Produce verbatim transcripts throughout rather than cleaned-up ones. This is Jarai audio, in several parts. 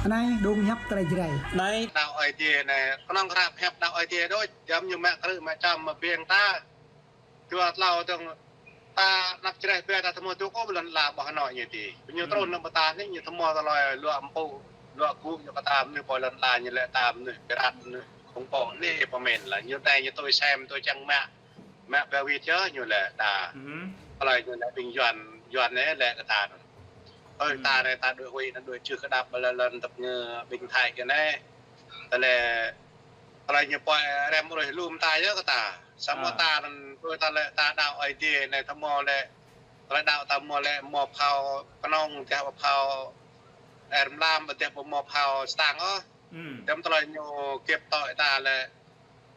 Anai dong hiăp tơlơi Jrai. Anai đaŏ Ơi Adai anai, kơnơ̆ng hrăp hiăp đaŏ Ơi Adai đôč, jăm ñu mă krư̆ mă čăm mă ƀing ta. Dua tlâo dơ̆ng ta anăp Jrai ƀĕ ta tơmô dŏ kơ lŏn ala ƀơi Hà Nội ñu tih. Ñu trŭn nao ƀơi ta anai ñu tơmô tơlơi luă mpŭ, luă gŭ ñu kơ ta mơnuih ƀơi lŏn ala ñu lĕ ta mơnuih ƀiă ră mơnuih khŏng pô anai pơmĭn lah. Ñu tơl ñu tui sem tui čang mă. Mă ƀơi wĭt yơh ñu lĕ ta. Tơlơi ñu lĕ ƀing Yuan, Yuan anai lĕ kơ ta. Ơi, ta anai ta đuaĭ huĭ anŭn đuaĭ čư̆ kơdăp lŏn lŏn tơp ngă ƀing Thái kơ anai. Tơlơi, tơlơi ñu pơhiăp răm rơih lŏm ta yơh kơ ta. Samơ̆ ta anŭn, ơi, ta lĕ ta đaŏ Ơi Adai anai tơmô lĕ. Tơlơi đaŏ ta mơ̆ lĕ mơ̆ phao kơnơ̆ng, ƀu djơ̆ phao air mlam, ƀu djơ̆ mơ̆ phao stang ôh. Dăm tơlơi ñu kĕp tŏ ta lĕ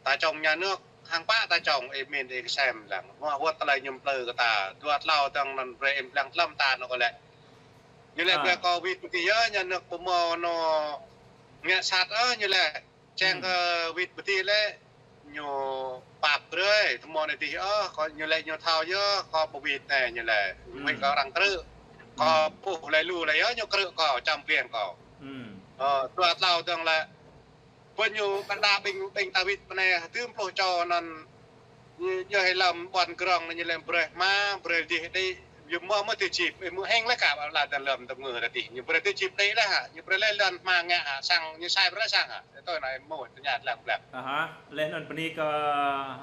ta čŏng nhà nước, hăng pă ta čŏng, ih mĭn ih kơsem lăng. Mơ̆ wơ̆t tơlơi ñu plư kơ ta, dua tlâo dơ̆ng anŭn brơi ih lăng tlăm ta anŭn kơ lĕ. Ñu lĕ brơi kơ wĭt pơtih yơh, nhà nước ƀu mơ̆ anŭn ngă sat ôh ñu lĕ. Čang kơ wĭt pơtih lĕ, ñu pap brơi, tơmô anai tih ôh, kơ ñu lĕ ñu thâo yơh, kơ pơwĭt anai ñu lĕ, wĭt kơ arăng krư̆, kơ ƀuh lĕ lu lĕ yơh, ñu krư̆ kơ, čăm ƀing kơ. Ơ, dua tlâo dơ̆ng lĕ, ƀơi ñu ƀă đa ƀing, ƀing ta wĭt pơ anai, hơdôm pluh čô anŭn, ñu, ñu hĭ lăm ƀuăn krong anai ñu lĕ brơi hma, brơi dih đĭ, ñu mơ̆ mơ̆ tih čip, ih mơ̆ hĕng lĕ kơ ƀă la dăn lăm tơm ngơ ra dih, ñu brơi tih čip đĭ lĕ hă, ñu brơi lĕ lŏn hma ngă hă, sang, ñu sai brơi sang hă. Tui anai mơ̆ tơña lăng blăng. Aha, laih anŭn bơni kơ,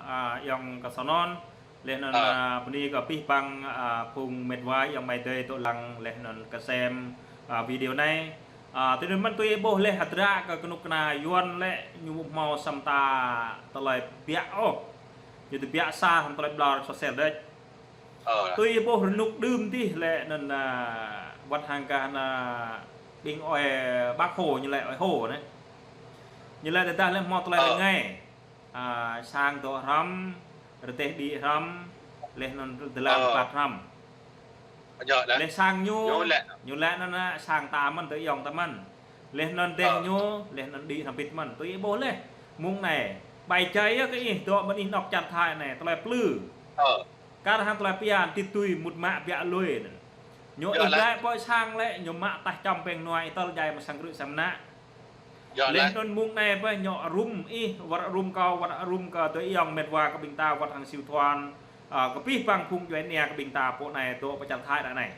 a, ayŏng kơ Sơnon, laih anŭn, a, bơni kơ abih bang, a, phung mĕt wa ayŏng amai adơi dŏ lăng, laih anŭn kơsem, a, video anai. A, tui anŭn mơ̆n tui ih ƀuh laih hơdră kơ kơnuk kơna Yuan lĕ ñu ƀu hmâo săm ta tơlơi biă ôh. Ñu tơbiă sa hăng tơlơi ƀlŏr sosial đôč. Tui ih ƀuh rơnŭk đưm dih lĕ anŭn, a, wơ̆t hăng kơ anŭn ƀing ơi Bác Hồ ñu lĕ ơi Hồ anai. Ñu lĕ tơdah lĕ hmâo tơlơi rơngai. A, sang dŏ hrŏm, rơdêh đĭ hrŏm, laih anŭn dơlăng păt hrŏm. Laih sang ñu, ñu lĕ anŭn, a, sang ta mơ̆n, tơ ayŏng ta mơ̆n. Laih anŭn dêh ñu, laih anŭn đĭ hrŏm bĭt mơ̆n. Tui ih ƀuh laih. Mơ̆ng anai, ƀai jai yơh kơ ih, dŏ mơ̆n ih anŏ čar Thái anai, tơlơi plư. Kar hăng tơlơi pia, tĭt tui mŭt mă biă lui anŭn. Ñu ih lĕ pơ̆ sang lĕ, ñu mă taih čăm ƀing nua ih tơl djai mă sang krư̆ sang mơnă. Laih anŭn mơ̆ng anai pơ̆ ñu rŭm ih, wơ̆t rŭm kâo, wơ̆t rŭm kơ tơ ayŏng mĕt wa kơ ƀing ta, wơ̆t hăng Siu Thuan, a, kơ abih bang phung djuai ania kơ ƀing ta, pô anai dŏ pơ čar Thái ră anai.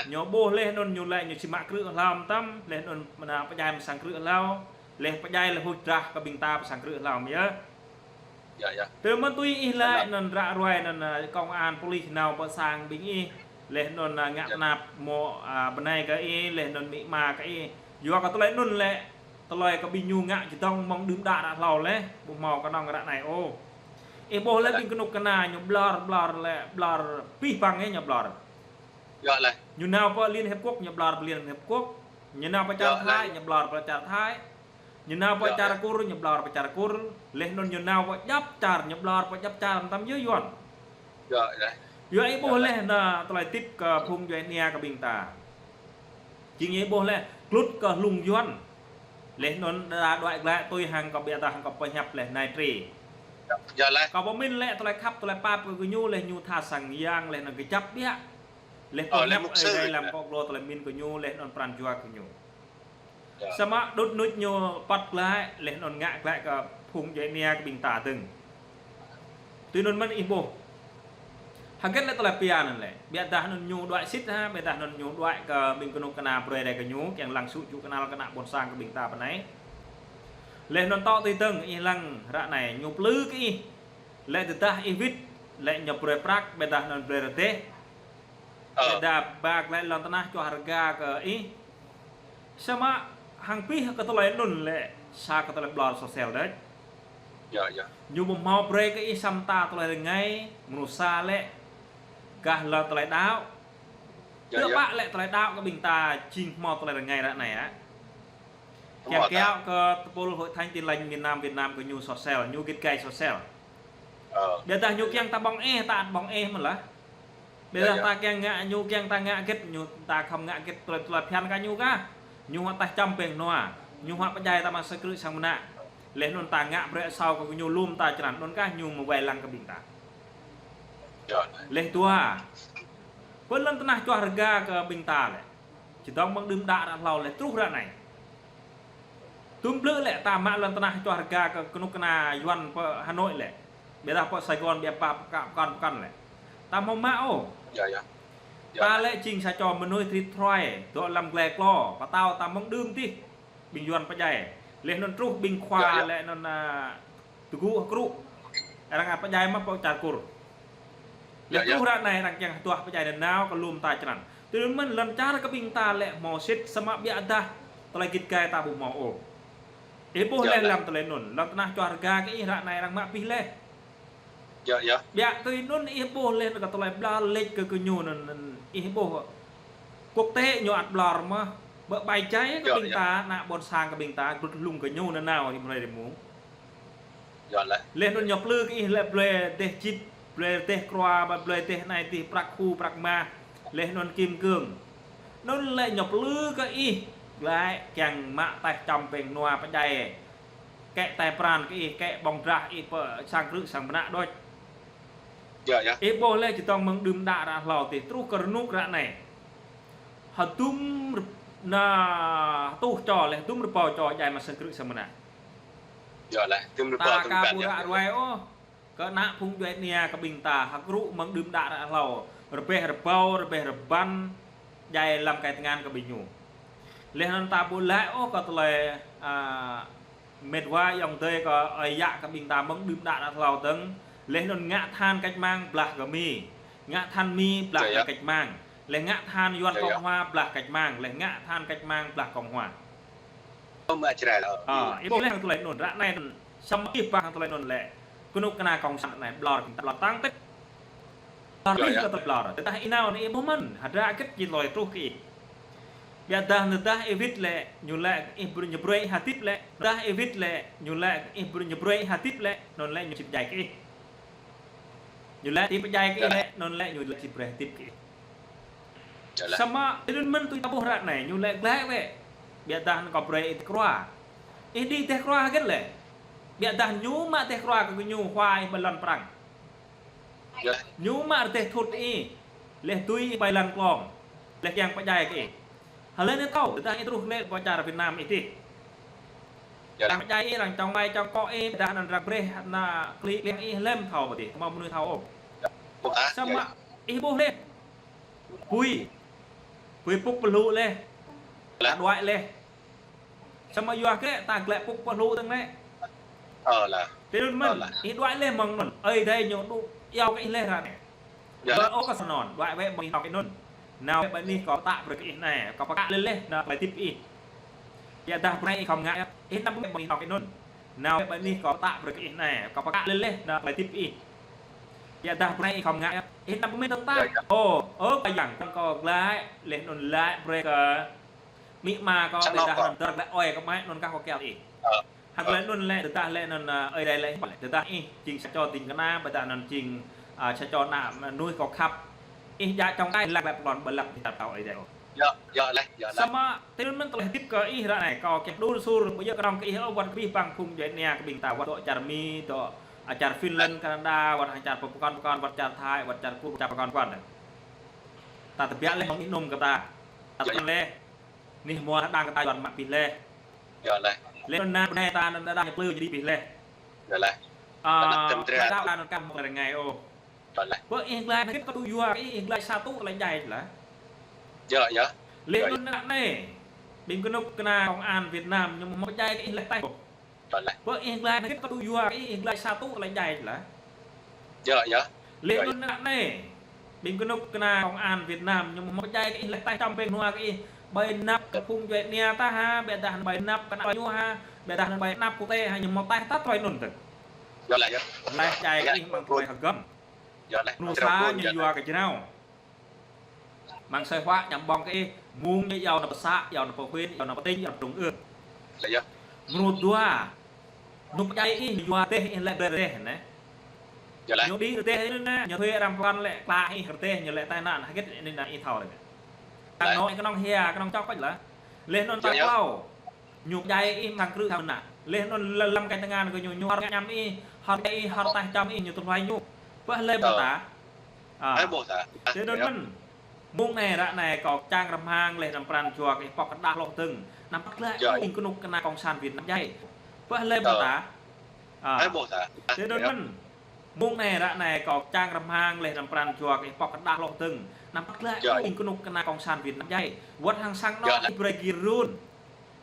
Ñu ƀuh laih anŭn ñu lĕ ñu či mă krư̆ hlâo mơtam, laih anŭn mơnă pơdjai mă sang krư̆ hlâo, laih pơdjai lĕ huč drah kơ ƀing ta pơ sang krư̆ hlâo mơ̆ yơh. Tơ mơ̆n tui ih lĕ anŭn ră ruai anŭn, a, công an, police nao pơ sang ƀing ih, laih anŭn, a, ngă tơnap mơ̆, a, bơnai kơ ih, laih anŭn amĭ ama kơ ih. Yua kơ tơlơi anŭn lĕ, tơlơi kơ ƀing ñu ngă čơdơ̆ng mơ̆ng đưm đă ră hlâo laih, ƀu hmâo kơnơ̆ng ră anai ôh. Ih ƀuh lĕ ƀing kơnuk kơna ñu ƀlŏr, ƀlŏr lĕ, ƀlŏr abih bang ih ñu ƀlŏr. Ñu nao pơ Liên Hiệp Quốc, ñu ƀlŏr pơ Liên Hiệp Quốc. Ñu nao pơ čar Thái, ñu ƀlŏr pơ čar Thái. Ñu nao pơ čar Kur, ñu ƀlŏr pơ čar Kur. Laih anŭn ñu nao pơ djŏp čar, ñu ƀlŏr pơ djŏp čar, mơtam yơh Yuan. Yua ih ƀuh laih anŭn tơlơi tĭp kơ phung djuai ania kơ ƀing ta. Jing ih ƀuh laih, glŭt kơ hlung Yuan. Laih anŭn đa đuaĭ glaĭ tui hăng kơ biă dah hăng kơ pơhiăp laih anai tri. Kơ pơmĭn lĕ tơlơi khăp, tơlơi pap kơ gơñu laih ñu tha sang yang laih anŭn kơjăp biă. Laih pơhiăp ơi adai lăm kŏ glô tơlơi mĭn kơ ñu laih anŭn pran jua kơ ñu. Samơ̆ đŭt nuč ñu păt glaĭ, laih anŭn ngă glaĭ kơ phung djuai ania kơ ƀing ta dơ̆ng. Tui anŭn mơ̆n ih ƀuh. Hơget lĕ tơlơi pia anŭn lĕ. Biă dah anŭn ñu đuaĭ sĭt hă, biă dah anŭn ñu đuaĭ kơ ƀing kơnuk kơna brơi rai kơ ñu, kiăng lăng sŭ čŭ kơnăl kơ ană ƀôn sang kơ ƀing ta pơ anai. Laih anŭn tŏ tui dơ̆ng ih lăng ră anai ñu plư kơ ih. Lĕ tơdah ih wĭt, lĕ ñu brơi prăk, biă dah anŭn brơi rơdêh. Ơ. Lĕ đa ba glaĭ lŏn tơnah čuah rơga kơ ih. Samơ̆ hăng pih kơ tơlơi anŭn lĕ sa kơ tơlơi ƀlŏr sosial đôč. Ñu ƀu hmâo brơi kơ ih săm ta tơlơi rơngai, mơnuih sa lĕ gah lŏn tơlơi đaŏ. Tơpă lĕ tơlơi đaŏ kơ ƀing ta jing hmâo tơlơi rơngai ră anai hă. Kiăng kiaŏ kơ tơpul Hội Thánh Tin Lành miền Nam Việt Nam kơ ñu sosial, ñu git gai sosial. Biă dah ñu kiăng ta ƀơ̆ng ih, ta ăt ƀơ̆ng ih mơ̆n lah. Biă dah ta kiăng ngă, ñu kiăng ta ngă git, ñu ta khŏm ngă git tơlơi, tơlơi phiăn kơ ñu kah. Ñu hŏ taih čăm ƀing nua, ñu hŏ pơdjai ta mă sang krư̆ sang mơnă. Laih anŭn ta ngă brơi asâo kơ ñu lŏm ta črăn anŭn kah ñu mơwai lăng kơ ƀing ta. Laih dua. Pơ lŏn tơnah čuah rơga kơ ƀing ta lĕ. Čơdơ̆ng mơ̆ng đưm đă ră hlâo lĕ truh ră anai. Tŭm blư̆ lĕ ta mă lŏn tơnah čoh rơga kơ kơnuk kơna Yuan pơ Hà Nội lĕ. Ƀiădah pơ Sài Gòn ƀiă pă pơkă pơkŏn pơkŏn lĕ. Ta hmâo mă ôh. Yă, yă. Yă. Ta lĕ jing sa čô mơnuih trit throi, dŏ lăm glai klô, pơtao ta mơ̆ng đưm tih. Ƀing Yuan pơdjai. Laih anŭn truh ƀing khua, yă, yă, laih anŭn, a, tơgŭ hơkrŭ. Arăng pơdjai mă pơ čar Kur. Yă, yă. Laih truh ră anai arăng kiăng hơduah pơdjai nanao kơ lŏm ta črăn. Tui anŭn mơ̆n lŏn čar kơ ƀing ta lĕ hmâo sĭt samơ̆ ƀiădah tơlơi git gai ta ƀu hmâo ôh. Ih ƀuh, yă, laih, laih, lăm tơlơi anŭn, lŏn tơnah čoh rơga kơ ih ră anai arăng mă abih laih. Yă, yă. Ƀiă tui anŭn ih ƀuh laih anŭn kơ tơlơi ƀlŏr lĕč kơ, kơ ñu anŭn, anŭn ih ƀuh. Quốc tế ñu ăt ƀlŏr mơ̆n. Ƀơi ƀai jai kơ, yă, ƀing, yă, ta, ană ƀôn sang kơ ƀing ta, brŭt hlung kơ ñu nanao rĭm hrơi rĭm mông. Yă, laih. Laih anŭn ñu plư kơ ih lĕ blơi dêh čip, blơi dêh krua, blơi dêh anai dêh prăk khu, prăk mah. Laih anŭn kim cương. Anŭn lĕ ñu plư kơ ih, glaĭ kiăng mă taih čăm pĕng nua pơdjai. Kĕ tai pran kơ ih, kĕ ƀơ̆ng drah ih pơ sang krư̆ sang mơnă đôč. Yă, yă. Ih ƀuh laih čơdơ̆ng mơ̆ng đưm đă ră hlâo tih truh kơ rơnŭk ră anai. Hơdôm rơp-, na, hơtuh čô laih, hơdôm rơbâo čô djai mă sang krư̆ sang mơnă. Yă, laih, hơdôm rơbâo, ta hơdôm ka ƀu ră ruai ôh. Kơ ană phung djuai ania kơ ƀing ta, hơkrŭ mơ̆ng đưm đă ră hlâo. Rơbeh rơbâo, rơbeh rơbăn, djai lăm kai tơngan kơ ƀing ñu. Laih anŭn ta ƀu laĭ ôh kơ tơlơi, a, mĕt wa ayŏng adơi kơ ơi yă kơ ƀing ta mơ̆ng đưm đă ră hlâo dơ̆ng. Laih anŭn ngă than cách mạng blah kơ Mi. Ngă than Mi blah, yă, kơ, yă, cách mạng. Laih ngă than Yuan, yă, yă, Cộng hòa blah cách mạng. Laih ngă than cách mạng blah Cộng hòa. Ơ, mă črel, ơ. Ơ, ih ƀuh laih hăng tơlơi anŭn, ră anai anŭn, samơ̆ ih ƀuh hăng tơlơi anŭn lĕ. Kơnuk kơna cộng sản anai ƀlŏr, ƀlŏr tăng tĕt. Ƀlŏr, yă, ih, yă, kơ tơlơi ƀlŏr. Tơdah ih nao anai ih ƀuh mơ̆n, hơdră hơget či tơlơi truh kơ ih. Ƀiădah tơdah ih wĭt lĕ, ñu lĕ ih brơi, ñu brơi ih hơdip lĕ. Tơdah ih wĭt lĕ, ñu lĕ ih brơi, ñu brơi ih hơdip lĕ. Anŭn lĕ ñu či pơdjai kơ ih. Ñu lĕ či pơdjai kơ ih lĕ, anŭn lĕ ñu lĕ či brơi hơdip kơ ih. Yă, laih. Samơ̆ tui anŭn mơ̆n tui ta ƀuh ră anai, ñu lĕ glaĭ wĕ. Ƀiădah anŭn kâo brơi ih dêh krua. Ih đĭ dêh krua hơget lĕ. Ƀiădah ñu mă dêh krua kơ ñu khua ih ƀơi lŏn prăng. Yă. Ñu mă rơdêh thut ih. Laih tui ih ƀơi lŏn klông. Laih kiăng pơdjai kơ ih. Hlơi anai thâo, tơdah ih truh lĕ pơ čar Việt Nam ih dih. Yă. Arăng pơdjai ih, arăng čong ƀai čong akŏ ih, tơdah anŭn arăng brơi, anŭn klĭ kliăng ih hlơi thâo pơ dih, hmâo mơnuih thâo ôh. Yă. Samơ̆, yă, ih ƀuh laih. Bui. Bui pŭk pơhlŭ laih. Laih. Ta đuaĭ laih. Samơ̆ yua kơ ta glaĭ pŭk pơhlŭ dơ̆ng lĕ. Ơ, laih. Tui anŭn mơ̆n, ơ, laih, ih đuaĭ laih mơ̆ng anŭn. Ơi Adai ñu đu iâu kơ ih laih ră anai. Yă. Ƀơi ôh kơ sa anŭn, đuaĭ wĕ mơ̆ng ih hơnŏk ih anŭn. Nao wĕ ƀơi anih kâo pơtă brơi kơ ih anai, kâo pơkă laih laih anŭn tơlơi hơdip ih. Ƀiădah hrơi anai ih khŏm ngă, ih năm mơ̆ng ih hơnŏk ih anŭn. Nao wĕ ƀơi anih kâo pơtă brơi kơ ih anai, kâo pơkă laih laih anŭn tơlơi hơdip ih. Ƀiădah hrơi anai ih khŏm ngă, ih năm mơ̆ng ih tơtă. Yă, yă. Ơ, ơ, Khua Yang, kâo glaĭ, laih anŭn laĭ brơi kơ amĭ ama kâo, ƀiădah anŭn dơ̆ng glaĭ ơi kơ amai anŭn kah kâo kiăng ih. Ơ. Hăng tơlơi anŭn lĕ, tơdah lĕ anŭn, a, Ơi Adai lĕ, tơdah ih jing sa čô ding kơna, ƀiădah anŭn jing, a, sa čô ană mơnuih kâo khăp. Ih djă čong ƀai lăk lăk plon ƀơi lăk ih ta thâo Ơi Adai ôh. Yă, yă laih, yă laih. Samơ̆ tui anŭn mơ̆n tơlơi hơdip kơ ih ră anai, kâo kiăng đŭn sur, ƀu djơ̆ kơnơ̆ng kơ ih ôh, wơ̆t kơ abih bang phung djuai ania kơ ƀing ta, wơ̆t dŏ čar Mi, dŏ, a, čar Finland, Canada, wơ̆t hăng čar pơ pơkŏn pơkŏn, wơ̆t čar Thái, wơ̆t čar Kur, čar pơkŏn pơkŏn. Ta tơbiă laih mơ̆ng ih anŭn kơ ta. Ta, yă, tơbiă laih. Anih hmua đang kơ ta Yuan mă abih laih. Yă laih. Laih anŭn ană bơnai ta anŭn đang ñu plư jơlan abih laih. Yă laih. A, ană tơm tria. Đa đa anŭn kah hmâo rơngai ôh. Yă laih. Bơ ih glaĭ hơget kơ tŭ yua, ih, ih glaĭ sa tŭ tơlơi djai laih. Yă, yă. Laih, yă, yă, anŭn ră anai. Ƀing kơnuk kơna công an Việt Nam ñu hmâo djai kơ ih laih taih. Yă laih. Bơ ih glaĭ hơget kơ tŭ yua, ih, ih glaĭ sa tŭ tơlơi djai laih. Yă, yă. Laih, yă, yă, anŭn ră anai. Ƀing kơnuk kơna công an Việt Nam ñu hmâo djai kơ ih laih taih čăm pĕng nua kơ ih. Ƀơi anăp kơ phung djuai ania ta hă, ƀiădah ƀơi anăp kơ ană ñu hă, ƀiădah ƀơi anăp quốc tế hă, ñu hmâo taih ta tơlơi anŭn tơ̆. Yă laih, yă. Laih djai kơ ih mơ̆ng tơlơi hơgŏm. Yă laih. Mơnuih sa ñu yua kơ jrao. Mơ̆ng asơi huă ñăm ƀơ̆ng kơ ih, mơ̆ng ñu iâu nao pơ să, iâu nao pơ huyện, iâu nao pơ tỉnh, iâu nao pơ trung ương. Yă, yă. Mơnuih dua, ñu pơdjai ih, yua rơdêh ih lĕ brơi rơdêh anai. Yă laih. Ñu đĭ rơdêh ih anai, ñu thuê arăng pơkŏn lĕ klă ih rơdêh, ñu lĕ tai nạn, hơget anai ih thâo laih. Tơ̆ng, yă, anŏ ih kơnơ̆ng hia, kơnơ̆ng čŏk kơč laih. Laih anŭn, yă, tơ̆ng, yă, klâo. Ñu pơdjai ih mơ̆ng krư̆ sang mơnă. Laih anŭn lăm, lăm kai tơngan kơ ñu, ñu hor ngă ñăm ih, hor ih, hor taih čăm ih, ñu tơlơi ñu. Bơ hlơi ƀuh ta. A. Ai ƀuh ta. Tui anŭn mơ̆n. Mông anai ră anai kâo čang rơmang laih anŭn pran jua kơ ih pŏk kơđah hloh dơ̆ng. Anăm pơklaih ih kơnuk kơna Cộng sản Việt Nam djai. Pơh lĕ ƀôh ta. Ơ. Ƀôh ta. Tui anŭn mơ̆n. Mông anai ră anai kâo čang rơmang laih anŭn pran jua kơ ih pŏk kơđah hloh dơ̆ng. Anăm pơklaih ih kơnuk kơna Cộng sản Việt Nam djai. Wơ̆t hăng sang anŏ ih brơi gir run.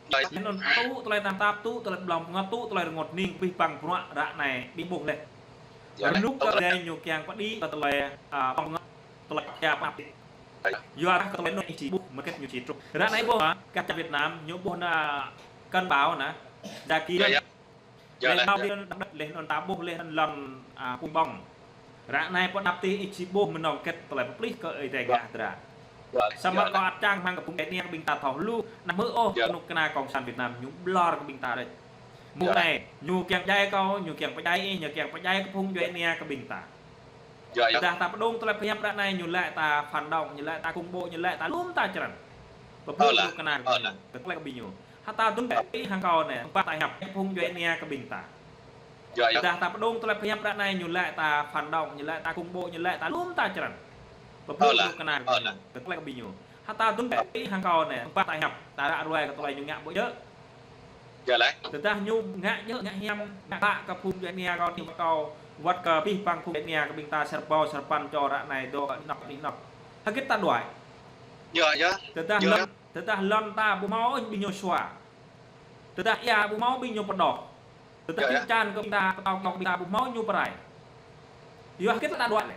Laih anŭn tŭ tơlơi tơnap tap, tŭ tơlơi blŏng pơngăt, tŭ tơlơi rơngot hning, abih bang bruă ră anai ƀing ƀôh laih. Rơnŭk kơ dai ñu kiăng pơđĭ kơ tơlơi, a, pơngăt, tơlơi kiăng pơngăt. Yua kơ tơlơi anŭn ih či ƀuh, mơkĕt ñu či truh. Ră anai ƀôh, a, kơ čar Việt Nam, ñu ƀuh anŭn, a, cơn bão anŭn, Yagi. Laih anŭn, laih anŭn ta ƀuh, laih anŭn lŏn, a, kung ƀơ̆ng. Ră anai pơ anăp tih ih či ƀuh mơnơ̆ng hơget tơlơi pơplih kơ Ơi Adai ngă hơdră. Samơ̆ kâo ăt čang rơmang kơ phung djuai ania kơ ƀing ta thâo lu, anăm hmư̆ ôh kơnuk kơna Cộng sản Việt Nam ñu ƀlŏr kơ ƀing ta đôč. Mông anai, ñu kiăng djai kâo, ñu kiăng pơdjai ih, ñu kiăng pơdjai kơ phung djuai ania kơ ƀing ta. Tơdah ta pơdŏng tơlơi pơhiăp ră anai ñu laĭ ta phản động, ñu laĭ ta khủng bố, ñu laĭ ta lum ta črăn. Pơƀut kơnuk kơna kơ ƀing ñu. Kơ tơlơi kơ ƀing ñu. Hơta dơ̆ng kơ ih hăng kâo anai, ƀă ta hiăp, phung djuai ania kơ ƀing ta. Tơdah ta pơdŏng tơlơi pơhiăp ră anai ñu laĭ ta phản động, ñu laĭ ta khủng bố, ñu laĭ ta lum ta črăn. Pơƀut kơnuk kơna kơ ƀing ñu. Kơ tơlơi kơ ƀing ñu. Hơta dơ̆ng kơ ih hăng kâo anai, ƀă ta hiăp, ta ră ruai kơ tơlơi ñu ngă ƀu djơ̆. Tơdah ñu ngă djơ̆, ngă hiam, ngă ƀă kơ phung djuai ania kâo, ƀing kâo, wơ̆t kơ abih bang phung djuai ania kơ ƀing ta, sa rơbâo, sa rơpăn čô ră anai dŏ anih anŏ, anih anŏ. Hơget ta đuaĭ. Tơdah lŏn, tơdah lŏn ta ƀu hmâo ƀing ñu sua. Tơdah ia ƀu hmâo ƀing ñu pơđŏh. Tơdah čư̆ čan kơ ƀing ta, pơtâo kơ ƀing ta ƀu hmâo ñu pơrai. Yua hơget ta đuaĭ lĕ.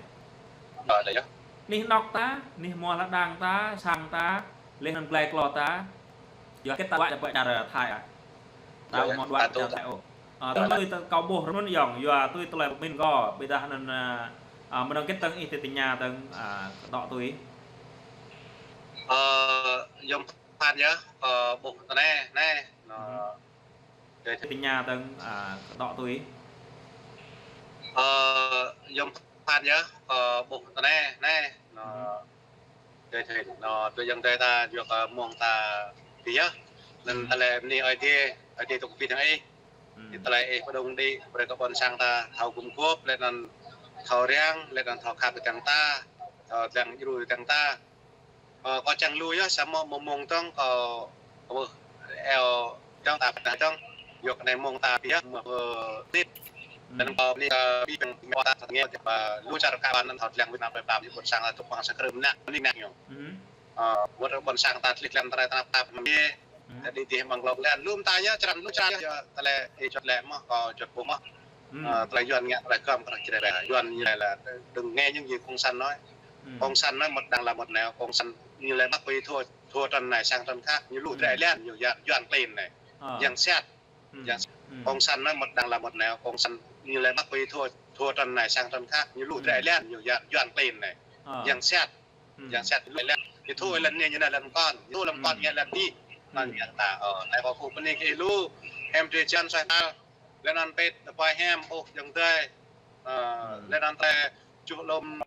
Anih anŏ ta, anih hmua hơđang ta, sang ta, laih anŭn glai klô ta. Yua hơget ta đuaĭ lĕ pơ čar Thái ah. Ta ƀu hmâo đuaĭ pơ čar Thái ôh. A, tui tơlơi kâo ƀuh rơnŭn yŏng, yua tui tơlơi pơmĭn kâo, ƀiădah anŭn, a, a, mơnơ̆ng hơget dơ̆ng ih tơña dơ̆ng, a, kơ dŏ tui. Ơ, yŏng Phan yơh, ơ, ƀuh tơ anai, anai, anŭn. Tơña dơ̆ng, a, kơ dŏ tui. Ơ, yŏng Phan yơh, ơ, ƀuh tơ anai, anai, anŭn. Tui, tui, anŭn, tui yŏng tui ta yua kơ mông ta pơhiăp. Anŭn tơlơi bơni Ơi Adai, Ơi Adai tŭ pơpĭt hăng ih. Tơlơi ih pơdŏng đĭ, brơi kơ ƀôn sang ta thâo gum gôp, laih anŭn thâo răng, laih anŭn thâo khăp kơ dơ̆ng ta, thâo dlăng djru kơ dơ̆ng ta. Ơ, kâo čang lu yơh, samơ̆ mơ̆ng mông dơ̆ng kâo, kâo ƀuh, eo dơ̆ng ta pơdah dơ̆ng, yua kơ anai mông ta pơhiăp mơ̆ pơtit. Anŭn kâo bơni kơ abih bang ƀing ta thâo ngă, ƀă lu čar kơ ƀing anŭn thâo dlăng wĭt nao pơpă, ƀôn sang ta tŭ pơang sa krưm nă, ning nă ñu. Ơ, wơ̆t ƀôn sang ta tlih dlăng tơlơi tơnap tap mơ̆n. Tơdah dih mơ̆ng lŏk lĕ, lum ta yơh, črăn lu črăn yơh, tơlơi ih juăt lĕ mơ̆, kâo juăt ƀu mơ̆. Ơ, tơlơi Yuan ngă tơlơi gơm, tơlơi Jrai. Yuan ñu laĭ là đừng nghe những gì Cộng sản nói. Cộng sản nói một đằng là một nẻo, Cộng sản ñu laĭ mă ƀơi thua, thua trận này sang trận khác, ñu lu drơi lĕ, ñu Yuan, Yuan klin anai. Yang sat. Yang, Cộng sản nói một đằng là một nẻo, Cộng sản ñu laĭ mă ƀơi thua, thua trận này sang trận khác, ñu lu drơi lĕ, ñu Yuan, Yuan klin anai. Yang sat. Yang sat lu lĕ. Ñu thua lăn anai, ñu anai lăn kon. Ñu thua lăn kon, ñu lăn dih. Anŭn yang ta, ơ, anai kâo kơkuh bơni kơ ih lu. Hiam drơi jăn suaih tal. Laih anŭn pĕt, tơpai hiam, ôh, yŏng tơi. Ơ, laih anŭn tơi, čuh lŏm,